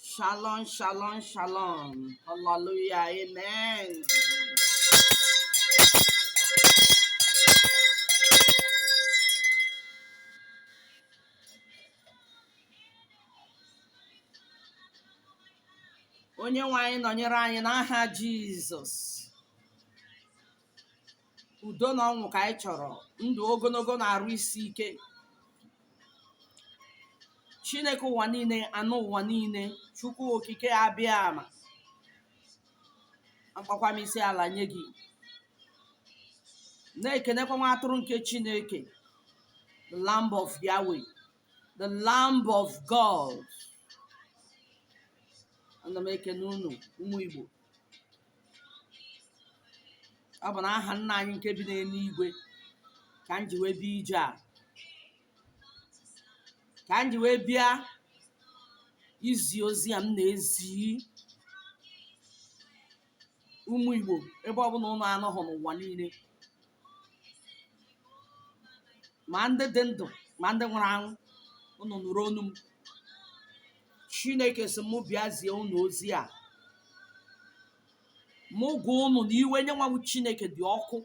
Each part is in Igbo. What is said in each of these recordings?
Shalom, shalom, shalom. Hallelujah. Amen. Onye nwe anyị nọnyere anyị n'aha Jizọs. Udo na ọṅụ ka anyị chọrọ, ndụ ogologo na arụ isi ike. Chineke ụwa niile, anụ ụwa niile, Chukwu okike abịama, akpakwa m isi ala nye gị, na-ekenekwa nwa atụrụ nke Chineke, the Lamb of Yahweh, the Lamb of God. Ana m ekene unu ụmụ Igbo. Ọ bụ na aha nna anyị nke bi n'eluigwe ka m ji wee bịa ije a, ka m ji wee bịa izi ozi a m na-ezi ụmụ Igbo ebe ọbụla ụnụ anọghị n'ụwa niile, ma ndị dị ndụ ma ndị nwụrụ anwụ, ụnụ nụrụ onu m. Chineke sị mụ bịa zie ụnụ ozi a, mụ gwa ụnụ na iwe nyenwa bụ Chineke dị ọkụ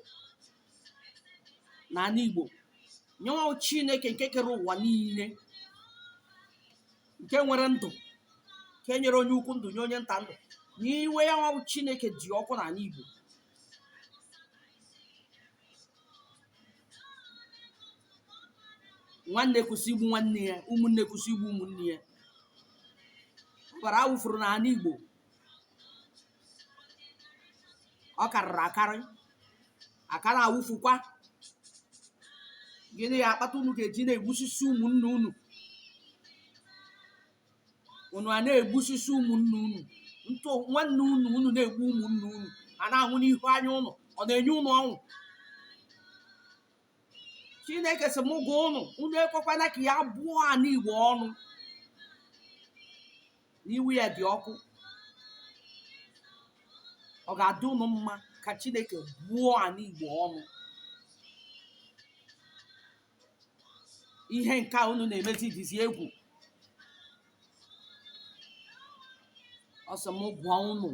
n'ala Igbo. Nyenwa bụ Chineke nke kere ụwa niile, nke nwere ndụ, nke nyere onye ukwu ndụ, nye onye nta ndụ, na iwe ya nwa bụ Chineke dị ọkụ n'ala Igbo. Nwanne kwụsị igbu nwanne ya, ụmụnne kwụsị igbu ụmụnne ya. Ọbara a wụfuru n'ala Igbo ọ karịrị akarị, a ka na-awụfukwa. Gịnị ya akpata unu ga-eji na-egbusisi ụmụnne unu? Unu a na-egbusisi ụmụnne unu, ntụ nwanne unu, unu na-egbu ụmụnne unu, a na-anwụ n'ihu anya unu, ọ na-enye unu ọṅụ? Chineke sị mụ gwa unu, unu ekwekwana ka ya bụọ ala Igbo ọnụ, na iwe ya dị ọkụ. Ọ ga-adị unu mma ka Chineke bụọ ala Igbo ọnụ? Ihe nke a unu na-emezi dịzi egwu. Ọ sị mụ gwa unu,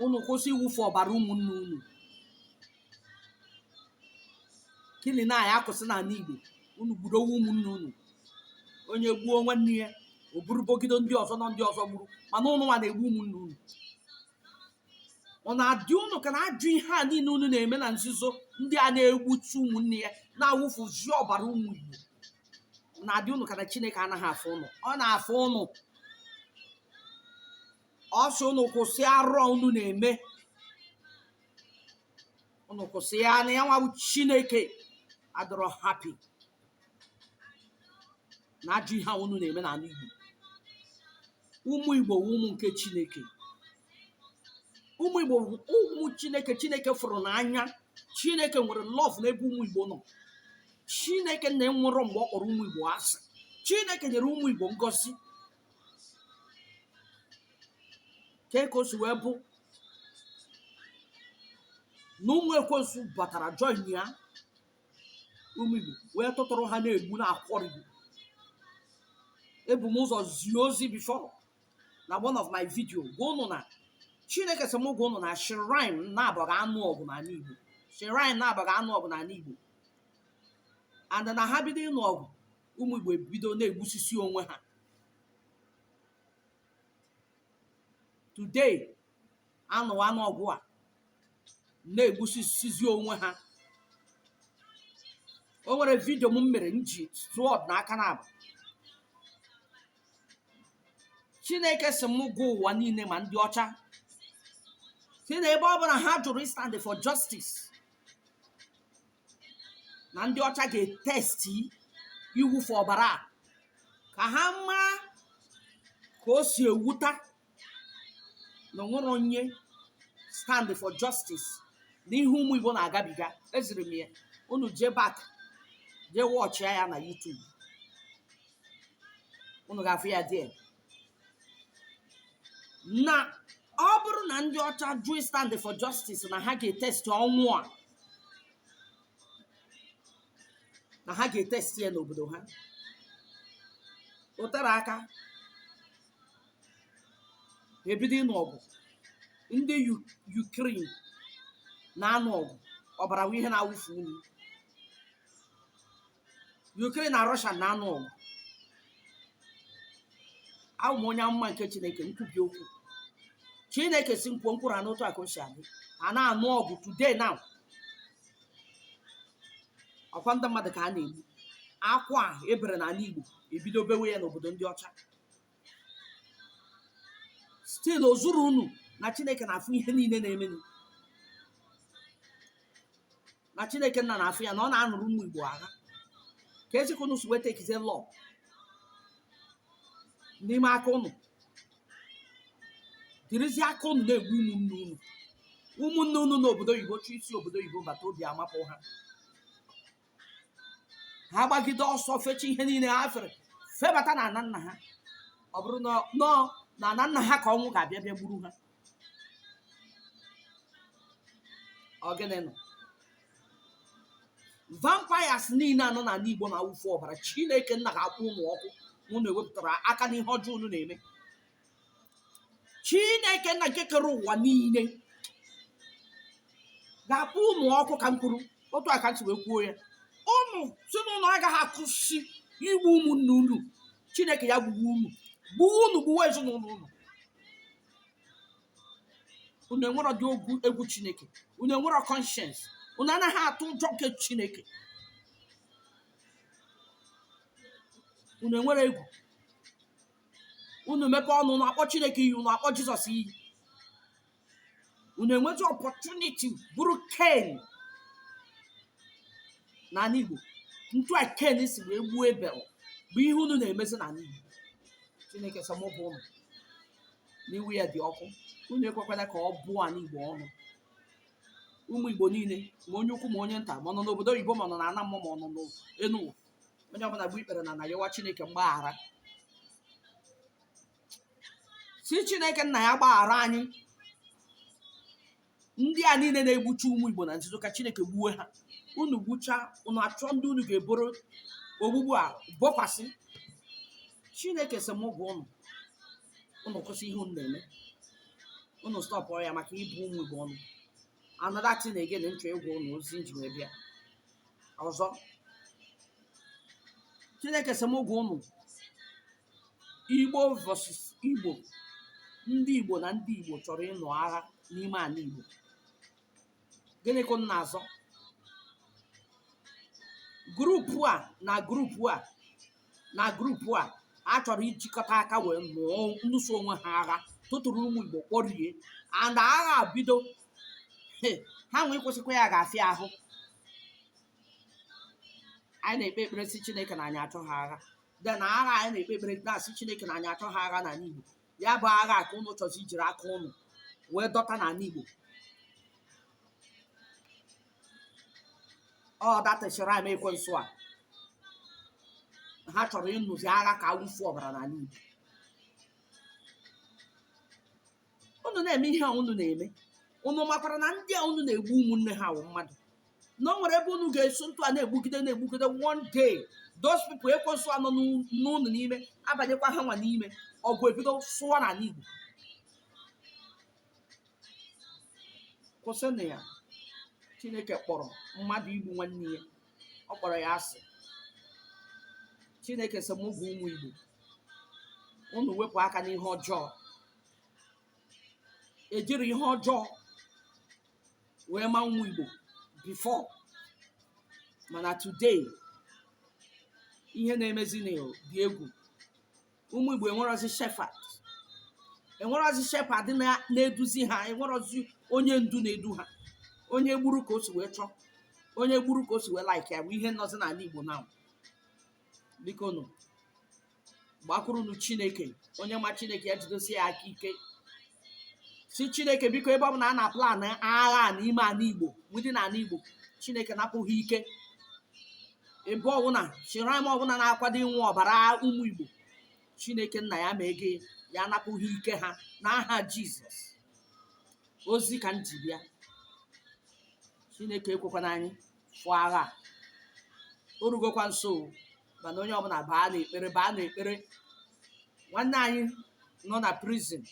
unu kwụsị iwufu ọbara ụmụnne unu. Killing a ya akwụsị n'ala Igbo. Unu gburu owu ụmụnne unu. Onye gbuo nwanne ya, o buru bogide ndị ọzọ na ndị ọzọ gburu, mana unu nwa na-egbu ụmụnne unu. Ọ na-adị unu ka na ajọ ihe a niile unu na-eme na nzuzo, ndị a na-egbutu ụmụnne ya, na-awụfuzi ọbara ụmụ Igbo, ọ na-adị unu ka na Chineke anaghị afụ unu? Ọ na-afụ unu. Ọ sị unu kwụsị arụ unu na-eme, unu kwụsị ya, na ya nwa bụ Chineke adọrọ happy na ajọ ihe a unu na-eme n'ala Igbo. Ụmụ Igbo wụ ụmụ nke Chineke. Ụmụ Igbo wụ ụmụ Chineke. Chineke fụrụ n'anya. Chineke nwere love n'ebe ụmụ Igbo nọ. Chineke na-enwerọ mgbe ọ kpọrọ ụmụ Igbo asị. Chineke nyere ụmụ Igbo ngọzi. Ka ka o si wee bụ na ụmụ ekwensu batara join ya ụmụ Igbo wee tụtụrụ ha na-egbu na-akwọrọ Igbo. Ebu m ụzọ zie ozi before na one of my video, gwa ụnụ na Chineke sị m gwa ụnụ na shrine naabọ ga-anụ ọgụ n'ala Igbo, shrine naabọ ga-anụ ọgụ n'ala Igbo, and na ha bido ịnụ ọgụ, ụmụ Igbo ebido na-egbusisi onwe ha. Today anụwa anụ ọgụ a na-egbusisizi onwe ha. O nwere video m mere m ji sword na aka naabọ. Chineke sị m gwa ụwa niile ma ndị ọcha si na ebe ọ bụla ha jụrụ stand for justice, na ndị ọcha ga-etesti iwufu ọbara a ka ha maa ka o si ewuta na onwere onye stand for justice na ihe ụmụ Igbo na-agabiga. Eziri m ya unu jee back, jee watchịa ya na YouTube, unu ga-afụ ya there. Na ọ bụrụ na ndị ọcha jụ stand for justice, na ha ga-etesti ọnwụ a, na ha ga-etesti ya n'obodo ha. O tere aka ebido ịnụ ọgụ. Ndị Ukraine na-anụ ọgụ, ọbara wụ ihe na-awụfu unyi. Ukraine na Russia na-anụ ọgụ. Awụ m onye amụma nke Chineke, nkwubi okwu Chineke si nkwuo mkpụrụ anụ otu a ka o si adị. A na-anụ ọgụ today now, ọkwa ndị mmadụ ka a na-egbu. Akwa a ebere n'ala Igbo ebido bewe ya n'obodo ndị ọcha. Still o zuru unu na Chineke na-afụ ihe niile na-emenụ, na Chineke nna na-afụ ya, na ọ na-anụrụ ụmụ Igbo agha. Ka ezikwa unu si wee takezie law n'ime aka unu, dịrịzie aka unu na-egbu ụmụnne unu, ụmụnne unu n'obodo oyibo chọọ isi obodo oyibo bata, obi amapụ ha, ha gbagide ọsọ fecha ihe niile ha fere febata na ana nna ha. Ọ bụrụ na nọọ na ana nna ha ka ọnwụ ga-abịa bịa gburu ha. Ọ gịnị nọ? Vampires niile anọ n'ala Igbo na-awụfu ọbara, Chineke nna ga-akpọ unu ọkụ. Unu ewepụtara aka n'ihe ọjọọ unu na-eme. Chineke nna nke kere ụwa niile ga-akpọ unu ọkụ ka m kwuru. Otu a ka m si wee kwuo ya. Unu si na unu agaghị akwụsị igbu ụmụnne unu, Chineke ya gbuwe unu, gbuwe unu, gbuwe ezinụlọ unu. Unu enwerọ dị egwu Chineke, unu enwerọ conscience, unu anaghị atụ ụjọ nke Chineke, unu enwerọ egwu. Unu mepe ọnụ, unu akpọ Chineke iyi, unu akpọ Jizọs iyi. Unu enwezi opportunity bụrụ Cain n'ala Igbo. Ntu a Cain si wee gbuo Ebel bụ ihe unu na-emezi n'ala Igbo. Chineke sị mụ gwa unu na iwe ya dị ọkụ. Unu ekwekwana ka ọ bụọ ala Igbo ọnụ. Ụmụ Igbo niile, ma onye ukwu ma onye nta, ma ọ nọ n'obodo oyibo, ma ọ nọ n'ana mmụọ, ma ọ nọ n'enu ụwa, onye ọbụla gbuo ikpere n'ana yọwa Chineke mgbaghara, sị Chineke nna ya gbaghara anyị. Ndị a niile na-egbucha ụmụ Igbo na nzuzo, ka Chineke gbuo ha. Unu gbucha, unu achọ ndị unu ga-eboro ogbugbu a bokwasị. Chineke sị mụ gwa unu, unu kwụsị ihe unu na-eme, unu stop ya maka ịbụ ụmụ Igbo ọnụ. Another thing again m chọ ịgwa unu, ozi m ji wee bịa ọzọ, Chineke sị mụ gwa unu, Igbo versus Igbo, ndị Igbo na ndị Igbo chọrọ ịnụ agha n'ime ala Igbo. Gịnị ka unu na-azọ? Group a na group a na group a a chọrọ ijikọta aka wee nụọ nụso onwe ha agha, tụtụrụ ụmụ Igbo kpọrie, and agha bido, ha nwee kwụsịkwa ya ga-afịa ahụ. Anyị na-ekpe ekpere sị Chineke na anyị achọghị agha. Then agha anyị na-ekpe ekpere na-asị Chineke na anyị achọghị agha n'ala Igbo, ya bụ agha ka unu chọzi ijiri aka unu wee dọta n'ala Igbo. Ọ datachara m ekwensu a, ha chọrọ ịnụzi agha ka awụfu ọbara n'ala Igbo. Unu na-eme ihe a unu na-eme, unu makwara na ndị a unu na-egbu ụmụnne ha wụ mmadụ, na o nwere ebe unu ga-eso ntụ a na-egbugide na-egbugide, one day those people, ekwensu anọ n'unu n'ime abanyekwa ha nwa n'ime, ọgụ ebido sụwa n'ala Igbo. Kwụsịnụ ya. Chineke kpọrọ mmadụ igbu nwanne ya, ọ kpọrọ ya asị. Chineke sị mụ gwa ụmụ Igbo, unu wepụ aka n'ihe ọjọọ. Ejiri ihe ọjọọ wee ma ụmụ Igbo before, mana today ihe na-emezi na dị egwu. Ụmụ Igbo enwerozi shepherd, enwerozi shepherd na-eduzi ha, enwerozi onye ndu na-edu ha. Onye gburu ka o si wee chọọ, onye gburu ka o si wee like ya bụ ihe nọzi n'ala Igbo now. Biko nụ, gbakwurunu Chineke. Onye ma Chineke ya jidosie ya aka ike, sị Chineke biko, ebe ọ bụ na a na-aplan agha n'ime ala Igbo, within ala Igbo, Chineke napụ ha ike. Ebe ọbụla shrine ọbụla na-akwado ịṅụ ọbara ụmụ Igbo, Chineke nna ya mee gị ya napụ ha ike ha n'aha Jizọs. Ozi ka m ji bịa. Chineke ekwekwana anyị fụ agha a. O rugokwa nso o, mana onye ọbụla baa n'ekpere, baa n'ekpere. Nwanne anyị nọ na prison,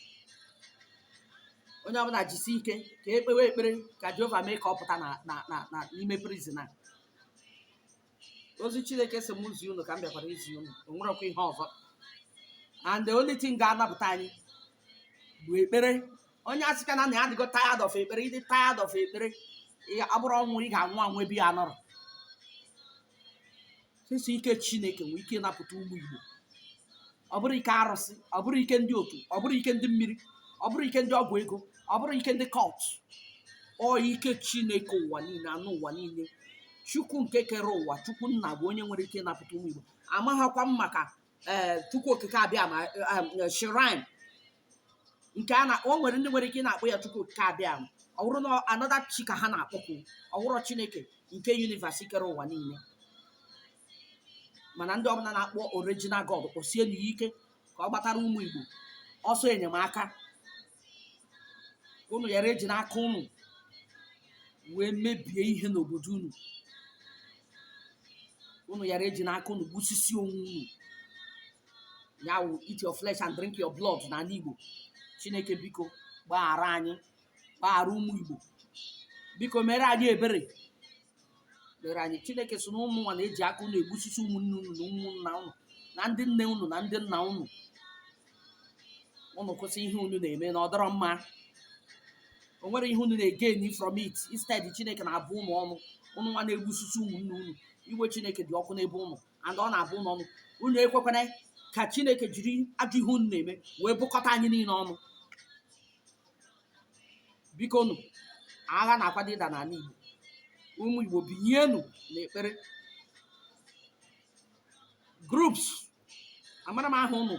onye ọbụla jisi ike ka ekpewe ekpere ka Jehova mee ka ọ pụta na n'ime prison a. Ozi Chineke si m zi unu ka m bịakwara izi unu. O nwerekwa ihe ọzọ, and the only thing ga-anapụta anyị bụ ekpere. Onye asịka na ya adịgo tired of ekpere, ịdị tired of ekpere, ọ bụrụ ọnwụ, ị ga-anwụ anwụ ebe ya nọrọ sisi. Ike Chineke nwee ike ịnapụta ụmụ Igbo. Ọ bụrụ ike arụsị, ọ bụrụ ike ndị otu, ọ bụrụ ike ndị mmiri, ọ bụrụ ike ndị ọgwụ ego, ọ bụrụ ike ndị cult, ọ ike Chineke ụwa niile, anụ ụwa niile, Chukwu nke kere ụwa, Chukwu nna bụ onye nwere ike ịnapụta ụmụ Igbo. Amaghakwa m maka ee Chukwu Okike Abịa ma shrine nke a na o nwere ndị nwere ike ị na-akpọ ya Chukwu Okike Abịa ma ọ bụrụ na another chi ka ha na-akpọkwu, ọ bụrụ Chineke nke universe kere ụwa niile. Mana ndị ọbụla na-akpọ original God, kpọsienụ ya ike ka ọ gbatara ụmụ Igbo ọsọ enyemaka, ka unu ghara eji n'aka unu wee mebie ihe n'obodo unu, unu ghara eji n'aka unu gbusisi onwe unu, ya wụ eat your flesh and drink your blood n'ala Igbo. Chineke, biko gbaghara anyị, gbaghara ụmụ Igbo. Biko mere anyị ebere, mere anyị. Chineke so na ụmụ nwa na-eji aka unu egbusisi ụmụnne unu na ụmụnna unu na ndị nne unu na ndị nna unu. Unu kwụsị ihe unu na-eme na ọ dọrọ mma. O nwere ihe unu na-egain from it. Instead, Chineke na-abụ unu ọnụ. Unu nwa na-egbusisi ụmụnne unu, iwe Chineke dị ọkụ n'ebe unu and ọ na-abụ unu ọnụ. Unu ekwekwana ka Chineke jiri ajọ ihe unu na-eme wee bụkọta anyị niile ọnụ. Biko unu, agha na-akwado ịda n'ala Igbo. Ụmụ Igbo, binyienu n'ekpere. Groups, amara m aha unu,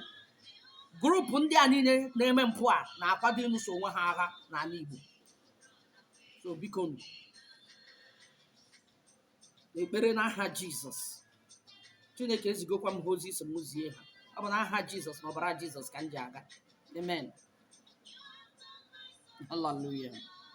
group ndị a niile na-eme mpụ a na-akwado ịlụso onwe ha agha n'ala Igbo. So biko unu, ekpere n'aha Jizọs. Chineke ezigokwa m ha ozi isi m zie ha. Ọ bụ n'aha Jizọs na ọbara Jizọs ka m ji aga. Amen. Hallelujah.